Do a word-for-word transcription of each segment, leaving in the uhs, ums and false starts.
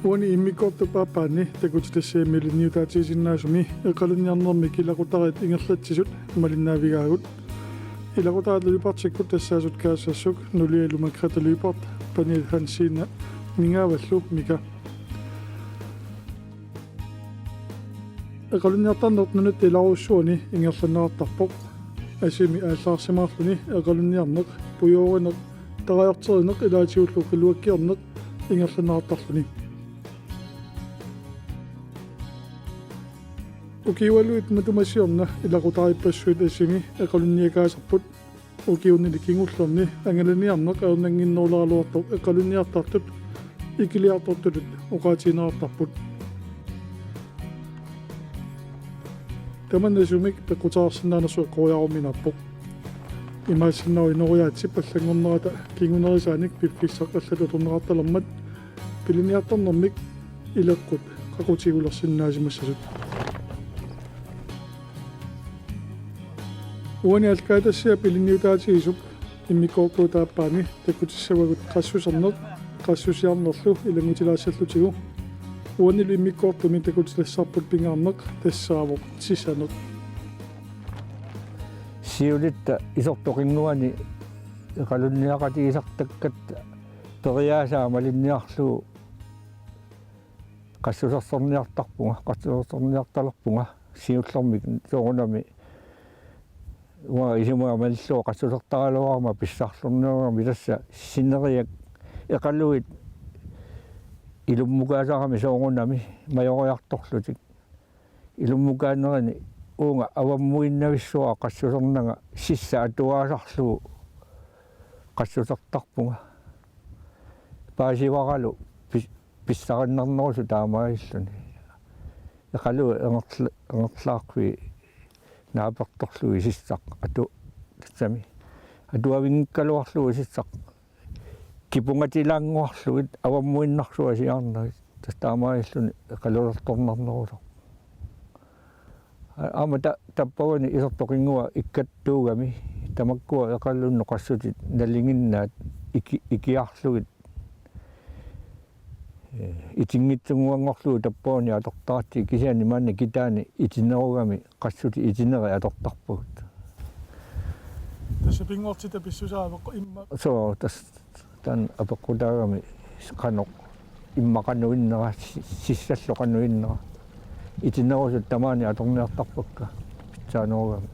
Uani immikkoortup aappaani takutitassiami ilinniutaatigisinnaasumi eqalunniarnermik ilaqutariit ingerlatsisut malinnaavigaavut. Ilaqutariit løjpertikkut tassaasut kaassassuk nulialu Margrethe Løjpert, Paniel Hanseninngaarlu Mika. Eqalunniartarneq nunatta ilaarujussuani ingerlanneqartarpoq. Asimi aallaarsimaarluni eqalunniarneq, pujoorineq, tarajorterineq ilaatigullu qiluakkiorneq ingerlanneqartarluni. Ukiualuit matuma siorna ilaqutariippassuit asimi eqalunniakaasarput. Ukiunili kingullerni angalaniarneq ajornannginnerulaaraluartoq eqalunniartartut ikiliartortutut oqaatigineqartarput. Tamanna sumik peqquteqarsinnaanersoq eqqoriaruminaappoq. Imaassinnaavoq inooriaatsip allanngornerata kingunerisaanik piffissaq allatut atorneqartalermat pilinniartarnermik ileqqut qaqutigulersinnaasimassasut. Uani Al-Qaedasiap ilinniutaatigisoq immikkoortuup aappaani takutissavagut qassuserneq qassusiarnerlu ilanngutilaassallutigu. Uanilu immikkoortumi takutitassarput pingaarneq tassaavoq sisaneq. Siulitta isortoqinnguani eqalunniaqatigisartakkatta periaasaa malinniarlugu qassusersorniartarpunga, qassusersorniartalerpunga siullermik soorunami uanga isumaga malillugu qassusertaraluarama pissarlorniarami tassa sineriak eqaluit ilummukaasarami soorunami majoriartorlutik. Ilummukaanerini uunga avammuinnavissuara qassusernanga sissaq atuaasarlugu qassusertarpunga. Paasivaralu pis-, pissarinnarnerusut taamaalilluni. Eqaluit ingerl-, ingerlaarfii naapertorlugit sissaq atu-, tassami. Atuavinngikkaluarlugit sissaq kipungatilaannguarlugit avammuinnarsuaq siaarnagit. Tassa taamaalilluni eqalulertornarnerusarpoq. Aamma ta-, tappavani isortoqinngua ikkattuugami tamakkua eqalunnut qassutit nalinginnaat iki-, ikiarlugit. Ee, itinngitsunnguanngorlugu tappavani atortaratsigu kisianni maanna kitaani itinerugami qassutit itinerit atortarpagut. Tassa pinngortitaq pissusaavarput immaqa. Soo, tassa taanna apeqqutaagami qanoq immaqa qanoq innera si-, sissallu qanoq innera. Itinerusut tamaani atorniartarpakka pitsaanerugami.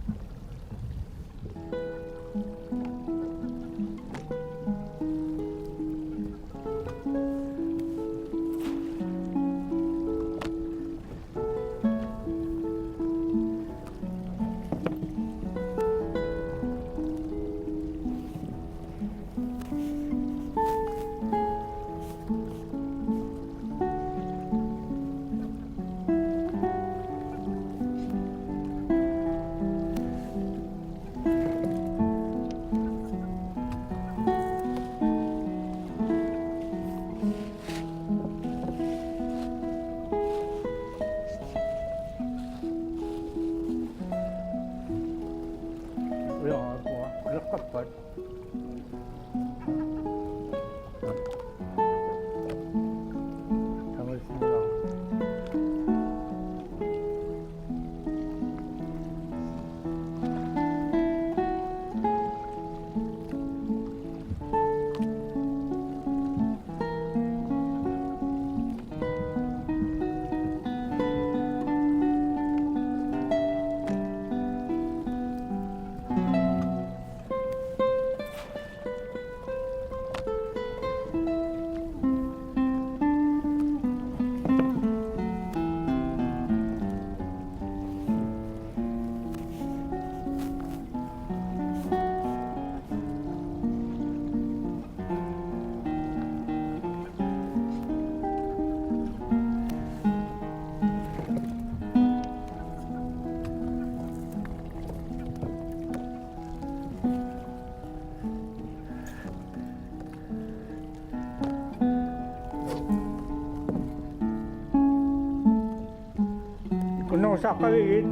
Kunnuusaqqavigit.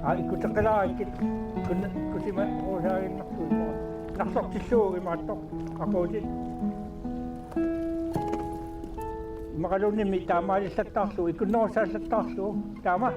Aa, ikkuteqqilaakkit. Kunna-, ikkutima oqaasaaginnartuuvoq. Narsortillugu imaattoq. Aquutit. Maqalunimi taamaalillattarlu, ikkunnerussaallattaarlu, taama.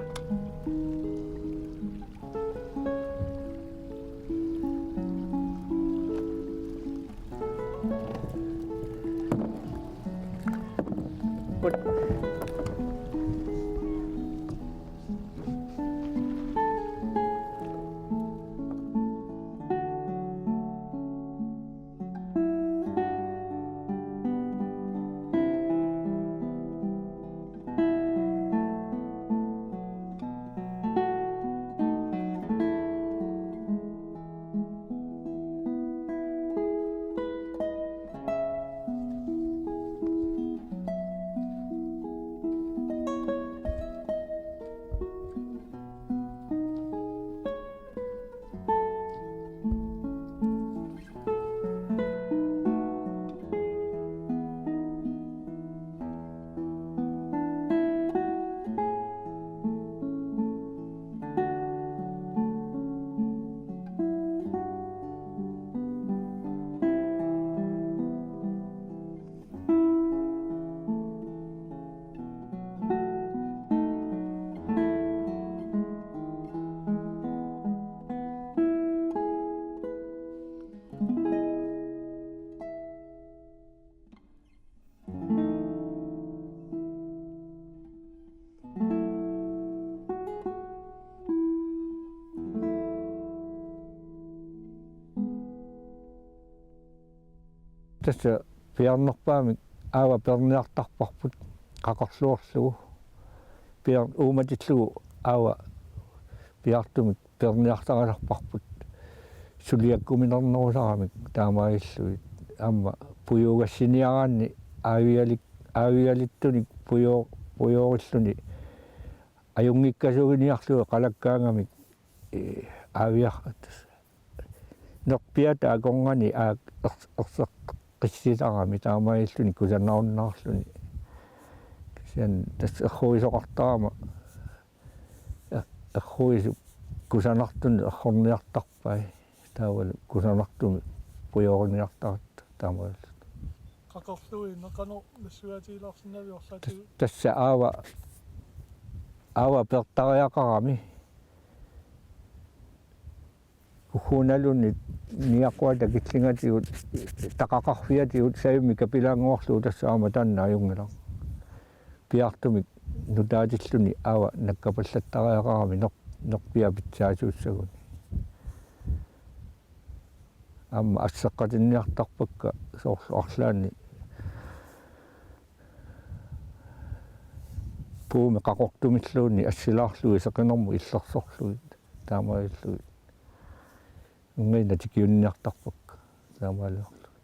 Tassa piaarnerpaamik aava peerniartarparput qaqorluarlugu. Piar-, uummatillugu aava piaartumik peerniartarisarparput suliakkuminarnerusaramik taamaalillugit. Aamma pujuugassiniaraanni aavialik-, aavialittunik pujoo-, pujoorilluni ajunngikkasuginiarlugu qalakkaangamik, ee, aaviar-, nerpiata akornanni aak ers-, erseqqissisarami taamaalilluni kusanarunnaarluni. Kisianni tassa erruisoqartarama, er-, erruisup kusanartunut errorniartarpai. Taavalu kusanartumik pujooriniartaratta taamaalilluta. Qaqorluineq qanoq nassuiaatigilaarsinnaavit orlaatigut? Tas-, tassa aava, aava peertariaqarami. Ugguuna nalunni niaqquata killingatigut taqaqarfiatigut sajummik kapilaannguarlugu tassa aamma taanna ajunngilaq. Piaartumik nutaatilluni aava nakkapallattariaqarami ner-, nerpiaq pitsaasuussaguni. Aamma asseqqatinniartarpakka soorlu arlaanni puumi qaqortumilluunniit assilaarlugit seqinermut illersorlugit taamaalillugit. Erniinnaq tikiunniartarpakka taamaaliorlugit.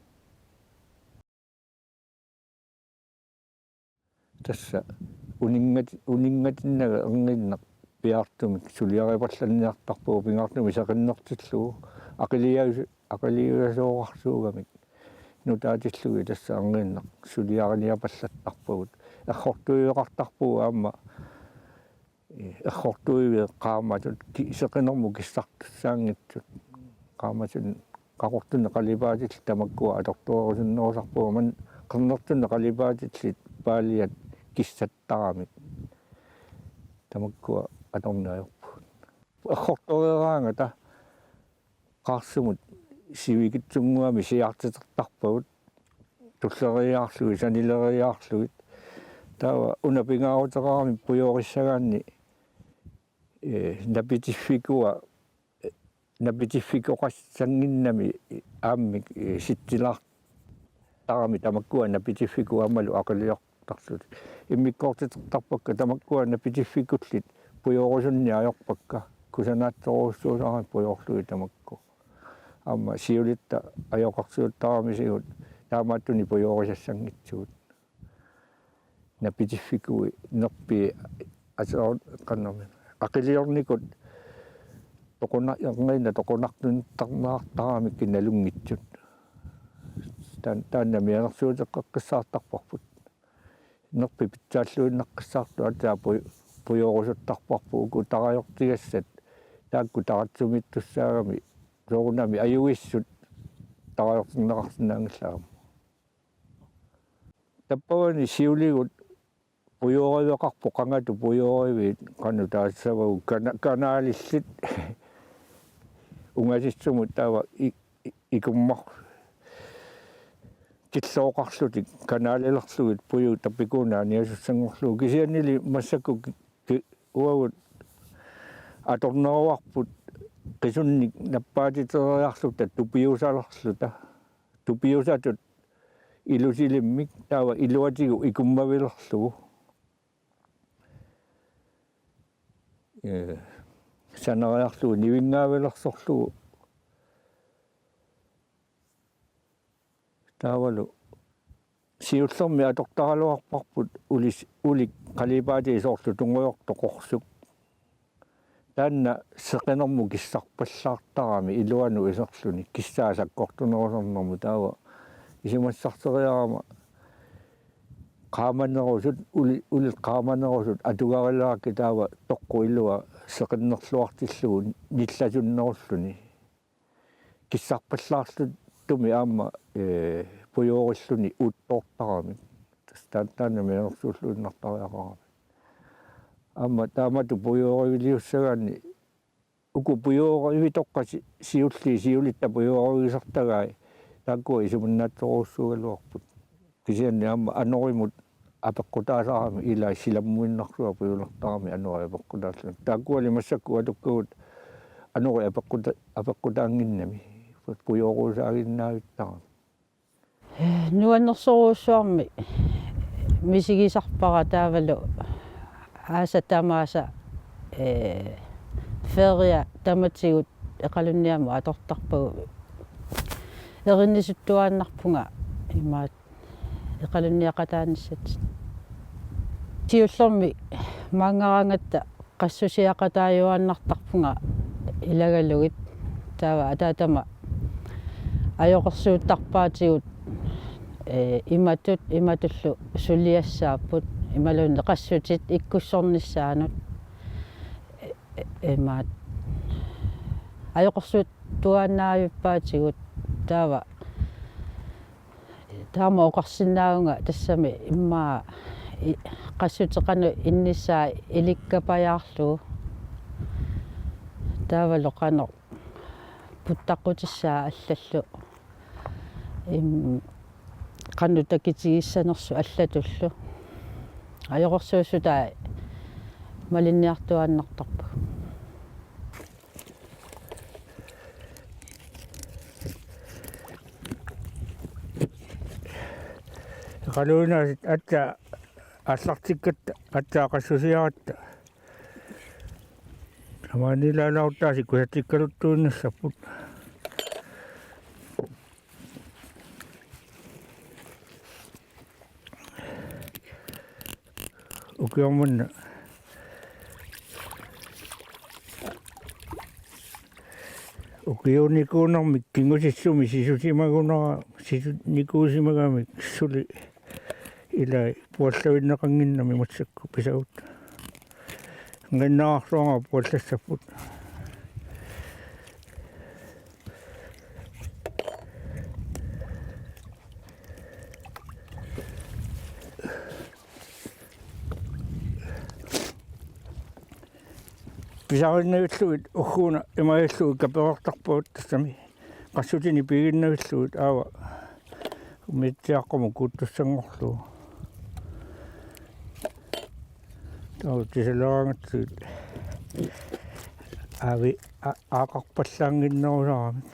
Tassa uninngat-, uninngatinnagu erniinnaq piaartumik suliaripallanniartarpugut pingaartumik seqinnertillugu aqilias-, aqiliasoorarsuugamik nutaatillugit tassa erniinnaq suliariniapallattarpagut. Errortuiveqartarpugut aamma errortuiviit qaammatut ki-, seqinermut kissartussaanngitsut. Qaammatut qaqortunik qalipaatillit tamakkua atortorusunnerusarpugut, aamma qernertunik qalipaatillit paaliat kissattaramik. Tamakkua atorneq ajorpugut. Errortoreeraangata qaarsumut sivikitsunnguamik siaartitertarpagut, tulleriiaarlugit, sanileriiaarlugit. Taava una pingaaruteqarami pujoorissagaanni, ee, napitiffikua, ee, napitiffikoqassannginnami aammik, ee, sitsilaar-, tarami tamakkua napitiffikut aammalu aqiliortarlutik. Immikkoortitertarpakka tamakkua napitiffikullit pujoorusunneq ajorpakka. Kusanaatsorujussuusarami pujoorlugit tamakku. Aamma siulitta ajoqersuuttaramisigut taamaattunik pujoorisassanngitsugut. Napitiffikui nerpii aseroqqannermi. Aqiliornikut toquna-, erniinnaq toqunartunittarneqartaramikkit nalunngitsut. Taan-, taanna mianersuuteqqissaartarparput. Nerpit pitsaalluinnaqqissaartoq aatsaat puj-, pujoorusuttarparput uku tarajortigassat taakku taratsumiittussaagami soorunami ajugissut tarajortinneqarsinnaanngillat aamma. Tappavani siuligut pujooriveqarpoq, qangatut pujooriviit, qanoq taassavagut, kana-, kanaalillit ungasissumut taava i-, i-, ikumma- killooqarlutik kanaalilerlugit pujuup tapikuuna aniasussanngorlugu. Kisiannili massakkut ki-, ki-, uagut atorneruarput qisunnik nappaatitereerluta tupiusalerluta. Tupiusatut ilusilimmik taava iluatigut ikummavilerlugu. Ee, sanariarlugu nivinngaavilersorlugu. Taavalu siullermik atortaraluarparput ulis-, ulik qalipaatit soorlu tungujortoq qorsuk. Taanna seqinermut kissarpallaartarami iluanut iserluni, kissaa sakkortunerusarnermut, taava isumassarseriarama qaamanerusut, uli-, ulit qaamanerusut atugarilerakkit taava toqqut ilua seqinnerluartillugu nillasunnerulluni. Kissarpallaarluttumi aamma, ee, pujoorilluni uuttoortaramik. Tassa taan-, taanna mianersuulluinnartariaqarami. Aamma taamatut pujooriviliussagaanni uku pujoorivitoqqat si-, siulliit siulitta pujoorigisartagai taakkua isumannaatsorujussuugaluarput. Kisianni aamma anorimut apeqqutaasarami, ilai silammuinnarsuaq pujulertarami anori apeqqutaalluni. Taakkuali massakkut atukkagut anori apeqquta-, apeqqutaannginnami. Pujoorusaaginnavittarami. Nuannersorujussuarmik misigisarpara taavalu aasat tamaasa, ee, feria tamatigut Iqalunniamut atortarpagut. Erinnisuttuaannarpunga imaat Iqalunniaqataanissatsinnut. Siullermik maanngarangatta qassusiaqataajuaannartarpunga ilagalugit. Taava ataatama ajoqersuuttarpaatigut, ee, imatut, imatullu suliassaapput, imaluunniit qassutit ikkussornissaannut. Ee, imaat ajoqersuuttuaannavippaatigut, taava taama oqarsinnaavunga tassami immaqa i-, qassuteqarneq innissaa ilikkapajaarlugu. Taavalu qanoq puttaqqutissaa allallu. Im-, qanoq takitigissanersoq allatullu. Ajoqersuussutai malinniartuaannartarpagut. Iqaluinnaasiit aatsaat aallartikkatta, aatsaat qassusiaratta. Tamaaniilaalaarutaasiit kusatsikkaluttuinnassapput. Ukioq manna. Ukiunikuunermik kingusissumik sisusimagunara, sisunikuusimagamik suli ilai puallavinneqannginnami massakkut pisagut. Nginnarsuanga puallassapput. Pisarinnavillugit ugguuna imaalillugit kaperartarpagut tassami. Qassutinik piginnavillugit aava umiatsiaaqqamut kuuttussanngorlugu. Taava tisaleraangatsigit aavi a-, aaqarpallaannginnerusaramik.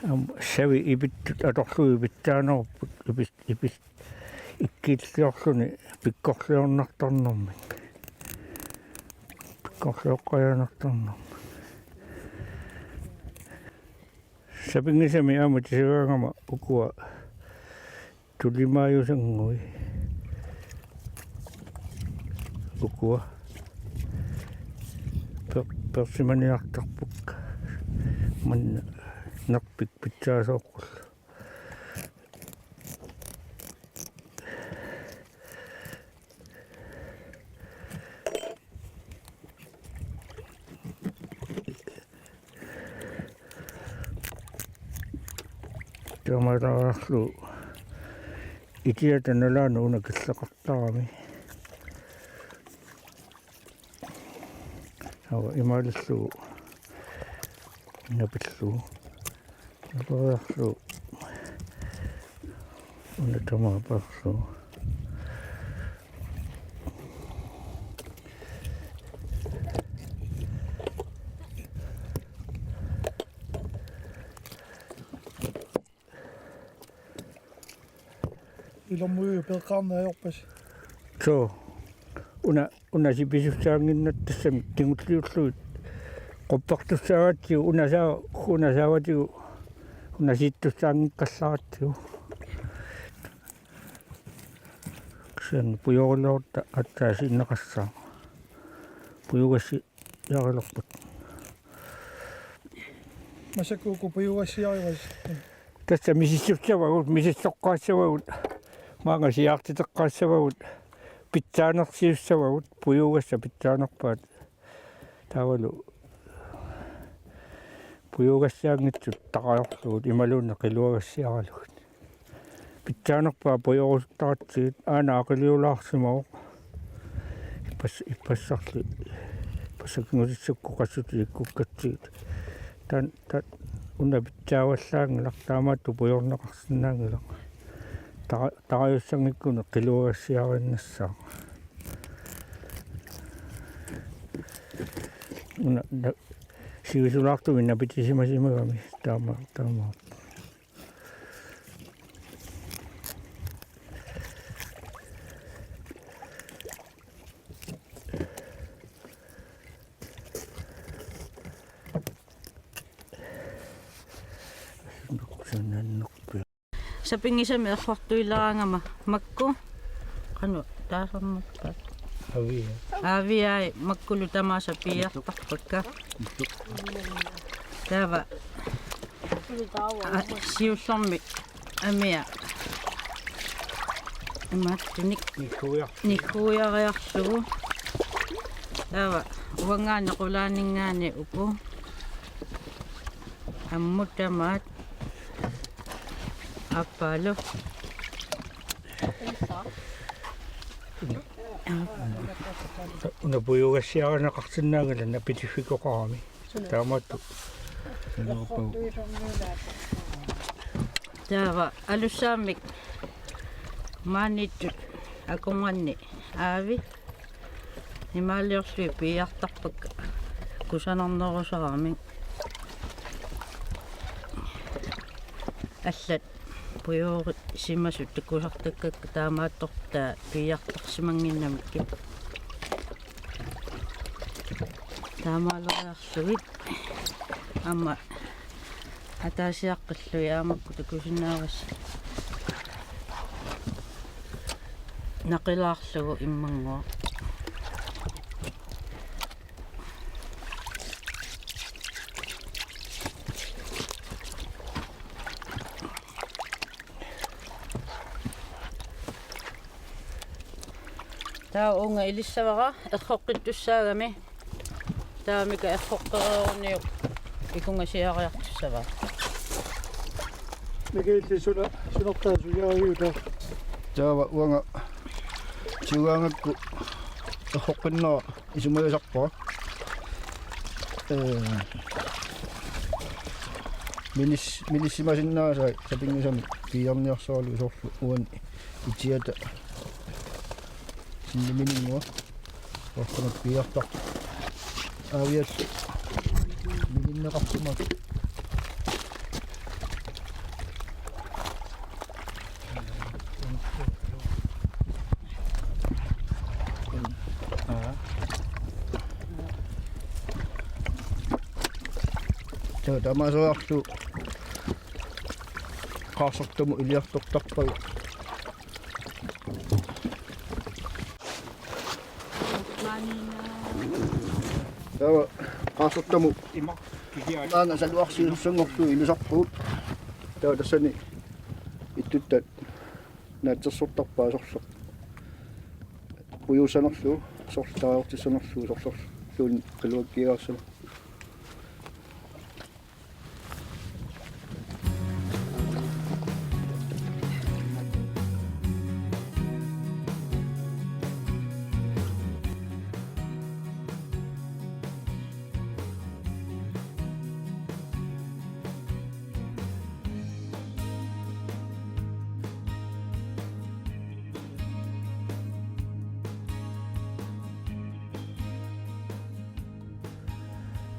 Aamma savi ipittut atorlugit pitsaanerupput ipis-, ipis-, ikkiilliorluni pikkorliornartarnermik. Pikkorlioqqajaannartarnermik. Sapinngisamik aamma tisagaangama ukua tulimaajusannguit. Ukua. Per-, persimaniartarput. Manna nerpik pitsaasoorlu. Taamaalillugu itiata nalaani una killeqartarami. Aap, imaalillugu napillugu. Naperiarlugu. Una tamaat aperlugu. Ilormuiu peeqqaarneq ajorpasi. Suu. Una, una sipisussaannginnatta tassami kingulliullugit quppertussaagatsigu una saa-, una saavatigu una siittussaanngikkallaratsigu. Kisianni pujoorluarutta aatsaat sinneqassaaq. Pujugassi- -aarilerput. Massakkut uku pujugassiarivasi. Tassa misissussavagut, misissoqqaassavagut, maanga siaartiteqqaassavagut, pitsaanersiussavagut, pujugassat pitsaanerpaat. Taavalu pujugassianngitsut tarajorlugit imaluunniit qiluagassiaralugit. Pitsaanerpaat pujorusuttaratsigit aana aqiliulaarsimavoq. Ippas-, ippassarli, ippassaq kingullissukkut qassutit ikkukkatsigit. Taanna, taanna una pitsaavallaanngilaq, taamaattoq pujorneqarsinnaanngilaq. Tara-, tarajussanngikkuni qiluagassiarinnassaaq. Una, na-, sivisulaartumik napitisimasimagami taama, taama. Sapinngisamik errortuileraangama makku. Qanoq taasarnerpaat? Aavia. Aaviai makkulu tamaasa piiartarpakka. Taava. Aa, siullermik amia. Imaattunik. Nigguiar-, nigguiariarlugu. Taava uangaani qulaaninngaanniit uku. Ammut tamaat. Aappaalu. Una pujugassiarineqarsinnaanngilaq napitiffikoqarami. Taamaattoq. Taava alussaammik maaniittut akornanni aavi. Imaaliorlugit piiartarpakka kusanarnerusaramik. Allat pujoorisimasut takusartakkakka taamaattortaa piiartarsimannginnamikkit. Taamaaleriarlugit aamma ataasiaqqillugit aamma makku takusinnaavasi. Naqilaarlugu immannguaq. Taava uunga ilissavara erroqqittussaagami. Taamika erroqqereeruniuk ikungasiariartussavaa. Mikiilli suna, sunertaa sujaariuta. Taava uanga siugaangakku erroqqinnera isumajusarpara. Ee, minis-, minissisimasinnaasai sapinngisamik piiarniarsaralugu soorlu uani itiata. Sinni mininngua. Orqanut piiartarpoq. Aaviallu. Mininneqarsimavoq. Aa. Taava tamaasoriarlugu qaarsortamut iliartortarpagut. Taava qaarsortamut ima kikiaa. Maanga saluarsiussanngorlugu ilisarpugut. Taava tassani ittuttat naatsorsortarpaat soorlu. Pujuussanerlugu, soorlu taraortissanerlugu, soorlu qiluakkiigaassanerlugu.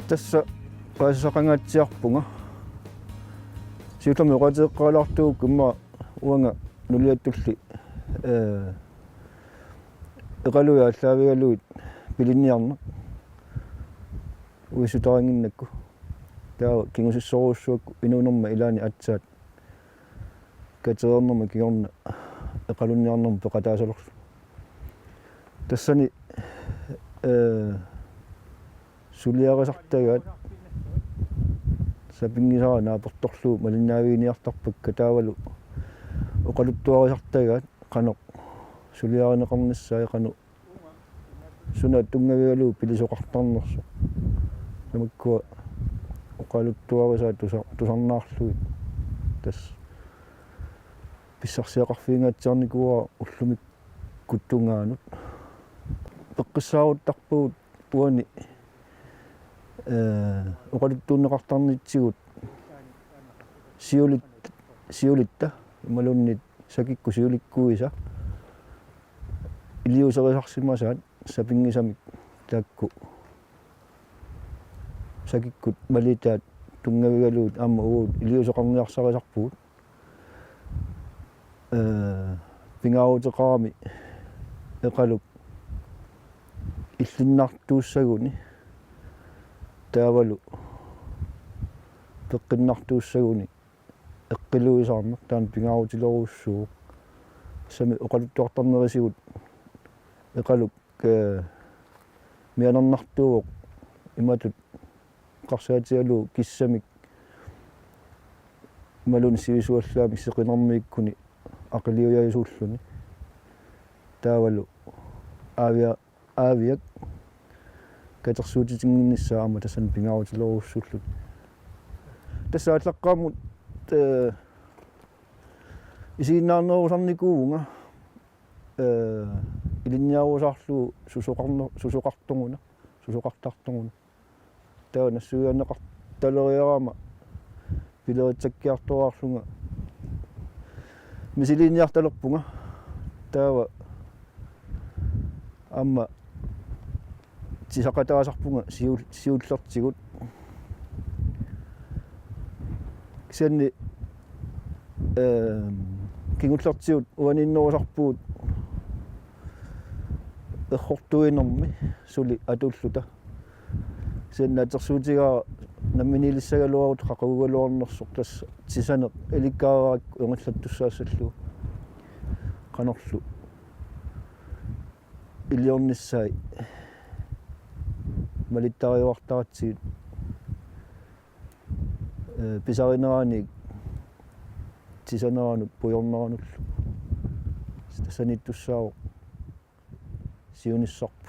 Tassa paasisaqangaatsiarpunga. Siullermik oqaatigerilaartuugukku immaqa uanga nuliattulli, ee, eqaluit aallaavigalugit pilinniarneq uissutarinnginnakku. Taava kingusissorujussuakka inuunerma ilaanni aatsaat katereernerma kingorna eqalunniarnermut peqataasalerlugu. Tassani, ee, suliarisartagaat sapinngisara naapertorlugu malinnaaviginiartarpakka taavalu oqaluttuarisartagaat qanoq suliarineqarnissaa, qanoq suna tunngavigalugu pilisoqartarnersoq. Tamakkua oqaluttuarisaat tusa-, tusarnaarlugit. Tassa pissarsiaqarfigingaatsiarnikuuara ullumikkut tungaanut. Peqqissaaruttarpagut uani, ee, oqaluttuunneqartarnitsigut siulit-, siulitta imaluunniit sakikkut siulikkuisa iliuuserisarsimasaat sapinngisamik taakku sakikkut malitaat tunngavigalugit aamma uagut iliuuseqarniarsarisarpugut. Ee, pingaaruteqarami eqaluk illinnartuussaguni taavalu peqqinnartuussaguni eqqiluisaarneq taanna pingaarutilerujussuuvoq. Tassami oqaluttuartarnerisigut eqaluk, ee, mianernartuuvoq imatut eqqarsaatigalugu kissamik imaluunniit sivisuallaamik seqinermiikkuni aqiliujasuulluni. Taavalu aavia-, aaviak katersuutitinnginnissaa aamma tassani pingaarutilerujussuulluni. Tassa aallaqqaammut, ee, isiginnaarnerusarnikuuvunga, ee, ilinniarusaarlugu susoqarner-, susoqartoruna, susoqartartoruna. Taava nassuiaaneqartaleriarama pileritsakkiartoraarlunga misiliiniartalerpunga. Taava aamma tisaqataasarpunga siul-, siullertigut. Kisianni, ee, kingullertigut uaniinnerusarpugut errortuinermi suli atuulluta. Kisianni atersuutigaara namminiilissagaluarutta qaqugugaluarnersoq, tassa tisaneq ilikkagaarakku ingerlattussaassallugu. Qanorlu iliornissai malittariuartaratsigit, ee, pisarineraniit tisaneranut pujorneranullu. Tassaniittussaavoq siunissarput